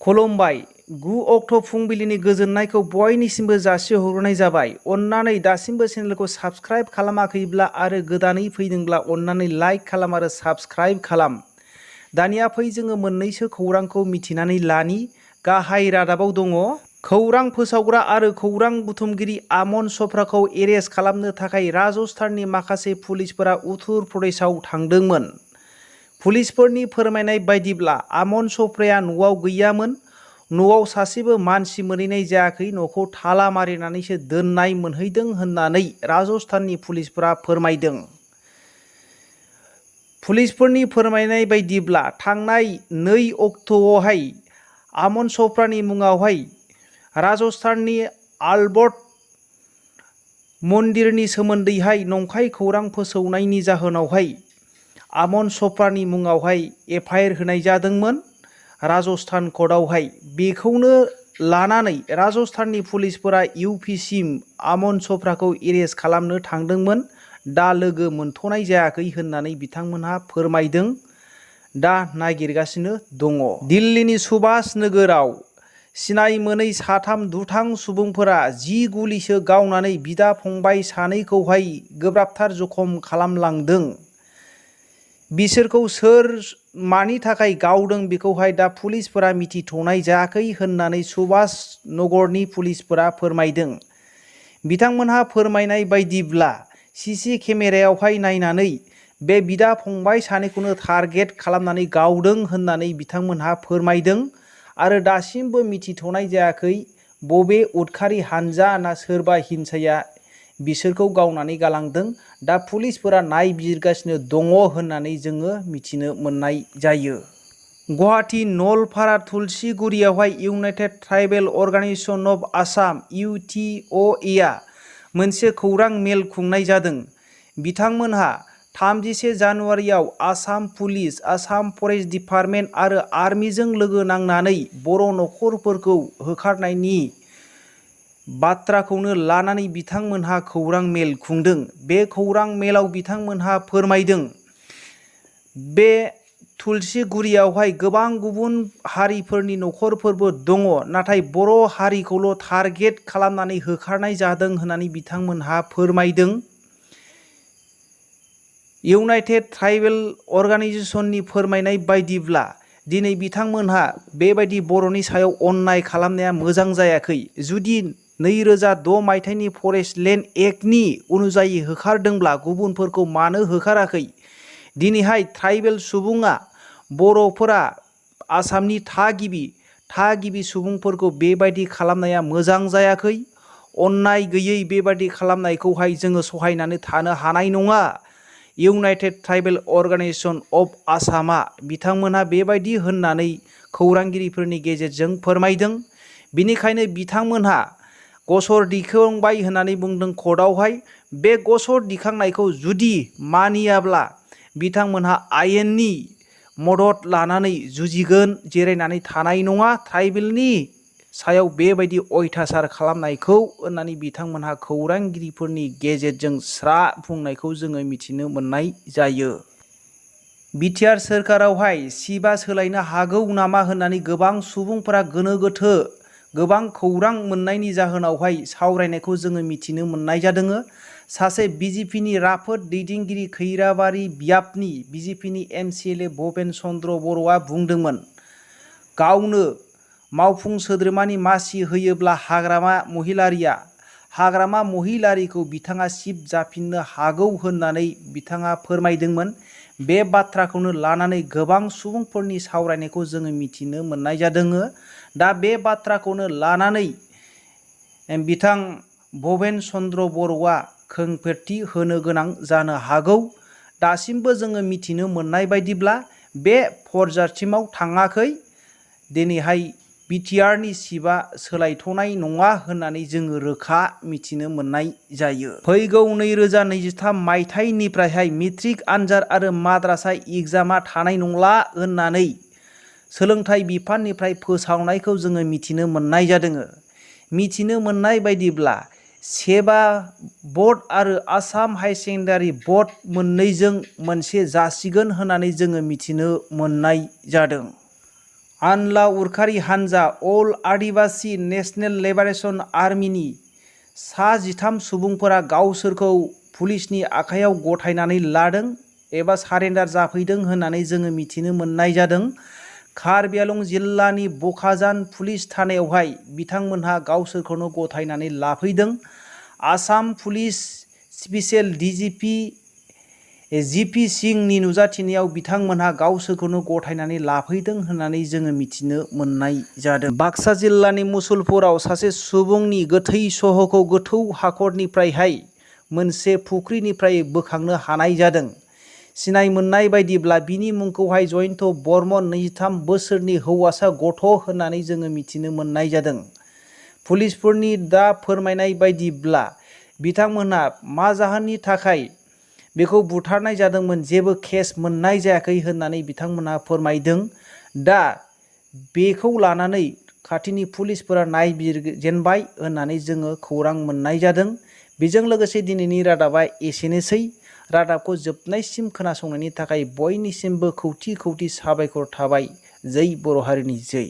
खुलुमबाय 9 अक्ट' फुंबिलिनि गोजोननायखौ बयनिसिमबो जासिहरनाय जाबाय। अन्नानै दासिमबो चेनेलखौ साबस्क्राइब खालामाखैब्ला आरो गोदानै फैदोंब्ला अन्नानै लाइक खालाम आरो साबस्क्राइब खालाम। दानिया फै जोङो मोननैसो खौरांखौ मिथिनानै लानि। गाहाय रादाबाव दङ खौरां फोसावग्रा आरो खौरां बुथुमगिरि आमन च'प्राखौ एरेस्ट खालामनो थाखाय राजस्थाननि माखासे पुलिसफोरा उत्तर प्रदेशआव थांदोंमोन। पुलिसफोरनि फोरमायनाय बायदिब्ला आमन च'प्राया न'आव गैयामोन। न'आव सासेबो मानसि मोनहैनाय जायाखै, न'खौ ताला मारिनानैसो दोननाय मोनहैदों होननानै राजस्थाननि पुलिसफोरा फोरमायदों। पुलिसफोरनि फोरमायनाय बायदिब्ला थांनाय 2 अक्ट'आवहाय आमन च'प्रानि मुङावहाय राजस्थाननि आलबर्ट मन्दिरनि सोमोन्दैहाय नंखाय खौरां फोसावनायनि जाहोनावहाय आमन च'प्रानि मुङावहाय एफआइआर होनाय जादोंमोन राजस्थान कर्टआवहाय। बेखौनो लानानै राजस्थाननि पुलिसफोरा इउपिसिम आमन च'प्राखौ एरेस्ट खालामनो थांदोंमोन। दा लोगो मोनथ'नाय जायाखै होननानै बिथांमोनहा फोरमायदों। दा नागिरगासिनो दङ। दिल्लीनि सुभाष नोगोराव सिनाय मोनै साथाम दुथां सुबुंफोरा 10 गुलिसो गावनानै बिदा फंबाय सानैखौहाय गोब्राबथार जखम खालामलांदों। बिसोरखौ सोर मानि थाखाय गावदों बेखौहाय दा पुलिसफोरा मिथिथ'नाय जायाखै होननानै सुभाष नगरनि पुलिसफोरा फोरमायदों। बिथांमोनहा फोरमायनाय बायदिब्ला सीसी केमेरायावहाय नायनानै बे बिदा फंबाय सानैखौनो टारगेट खालामनानै गावदों होननानै बिथांमोनहा फोरमायदों आरो दासिमबो मिथिथ'नाय जायाखै बबे उदखारि हानजा ना सोरबा हिंसाया बिसोरखौ गावनानै गालांदों। दा पुलिसफोरा नायबिजिरगासिनो दङ होननानै जोङो मिथिनो मोननाय जायो। गुवाहाटी नलपारा तुलसीगुरियावहाय united tribal organisation of Assam (UTOA) मोनसे खौरां मेल खुंनाय जादों। बिथांमोनहा 31 जानुवारियाव Assam police, Assam forest department आरो आर्मिजों लोगो नांनानै बर' नखरफोरखौ होखारनायनि बाथ्राखौनो लानानै बिथांमोनहा खौरां मेल खुंदों। बे खौरां मेलाव बिथांमोनहा फोरमायदों बे तुलसीगुरियावहाय गोबां गुबुन हारिफोरनि नखरफोरबो दङ, नाथाय बर' हारिखौल' टारगेट खालामनानै होखारनाय जादों होननानै बिथांमोनहा फोरमायदों। इउनाइटेड ट्राइबेल अर्गानाइजेशननि फोरमायनाय बायदिब्ला दिनै बिथांमोनहा बेबायदि बर'नि सायाव अन्याय खालामनाया मोजां जायाखै। जुदि 2006 मायथाइनि फरेस्ट लेन्ड एक्टनि अनुजायै होखारदोंब्ला गुबुनफोरखौ मानो होखाराखै? दिनैहाय ट्राइबेल सुबुङा बर'फोरा आसामनि थागिबि सुबुंफोरखौ बेबायदि खालामनाया मोजां जायाखै। अन्याय गैयै बेबायदि खालामनायखौहाय जोङो सहायनानै थानो हानाय नङा। इउनाइटेड ट्राइबेल अर्गानाइजेशन अफ आसामा बिथांमोनहा बेबायदि होननानै खौरांगिरिफोरनि गेजेरजों फोरमायदों। बिनिखायनो बिथांमोनहा गसर दिखांबाय होननानै बुंदों कर्टआवहाय। बे गसर दिखांनायखौ जुदि मानियाब्ला बिथांमोनहा आयेननि मदद लानानै जुजिगोन, जिरायनानै थानाय नङा ट्राइबेलनि सायाव बेबायदि अयथासार खालामनायखौ होननानै बिथांमोनहा खौरांगिरिफोरनि गेजेरजों स्रा बुंनायखौ जोङो मिथिनो मोननाय जायो। बिटिआर सोरखारावहाय सिटआ सोलायनो हागौ नामा होननानै गोबां सुबुंफोरा गोनो गोथो गोबां खौरां मोननायनि जाहोनावहाय सावरायनायखौ जोङो मिथिनो मोननाय जादों। सासे बिजेपिनि राफोद दैदेनगिरि खैराबारि बियाबनि बिजेपिनि एमसिएलए भुपेन चन्द्र बर'आ बुंदोंमोन, गावनो मावफुं सोद्रोमानि मासि होयोब्ला हाग्रामा महिलारिखौ बिथाङा चिफ जाफिननो हागौ होननानै बिथाङा फोरमायदोंमोन। बे बाथ्राखौनो लानानै गोबां सुबुंफोरनि सावरायनायखौ जोङो मिथिनो मोननाय जादों। दा बे बाथ्राखौनो लानानै बिथां भुपेन चन्द्र बर'आ खेंफोरथि होनो गोनां जानो हागौ। दासिमबो जोङो मिथिनो मोननाय बायदिब्ला बे फर्जासिमाव थाङाखै। दिनैहाय बिटिआरनि चिफआ सोलायथ'नाय नङा होननानै जोङो रोखा मिथिनो मोननाय जायो। फैगौ 2023 मायथाइनिफ्रायहाय मेट्रिक आनजाद आरो माद्रासा एग्जामआ थानाय नंला होननानै सोलोंथाइ बिफाननिफ्राय फोसावनायखौ जोङो मिथिनो मोननाय जादों। मिथिनो मोननाय बायदिब्ला सेबा बर्ड आरो आसाम हाई सेकेन्डारि बर्ड मोननैजों मोनसे जासिगोन होननानै जोङो मिथिनो मोननाय जादों। आनला उरखारि हानजा अल आदिबासी नेशनेल लिबारेशन आर्मीनि सा 13 सुबुंफोरा गावसोरखौ पुलिसनि आखायाव गथायनानै लादों एबा सारेन्डार जाफैदों होननानै जोङो मिथिनो मोननाय जादों। कार्बिआलं जिल्लानि बकाजान पुलिस थानायावहाय बिथांमोनहा गावसोरखौनो गथायनानै लाफैदों। आसाम पुलिस स्पेशल डिजिपि जिपि सिंहनि नुजाथिनायाव बिथांमोनहा गावसोरखौनो गथायनानै लाफैदों होननानै जोङो मिथिनो मोननाय जादों। बाक्सा जिल्लानि मुसलपुराव सासे सुबुंनि गोथै सहखौ गोथौ हाखरनिफ्रायहाय मोनसे फुख्रिनिफ्राय बोखांनो हानाय जादों। सिनाय मोननाय बायदिब्ला बिनि मुंखौहाय जयन्त बर्मन 23 बोसोरनि हौवासा गथ' होननानै जोङो मिथिनो मोननाय जादों। पुलिसफोरनि दा फोरमायनाय बायदिब्ला बिथांमोनहा मा जाहोननि थाखाय बेखौ बुथारनाय जादोंमोन जेबो केस मोननाय जायाखै होननानै बिथांमोनहा फोरमायदों। दा बेखौ लानानै खाथिनि पुलिसफोरा नायबिजिरजेनबाय होननानै जोङो खौरां मोननाय जादों। बेजों लोगोसे दिनैनि रादाबा एसेनोसै। रादाबखौ जोबनायसिम खोनासंनायनि थाखाय बयनिसिमबो खौथि खौथि साबायखर थाबाय। जै बर' हारिनि जै।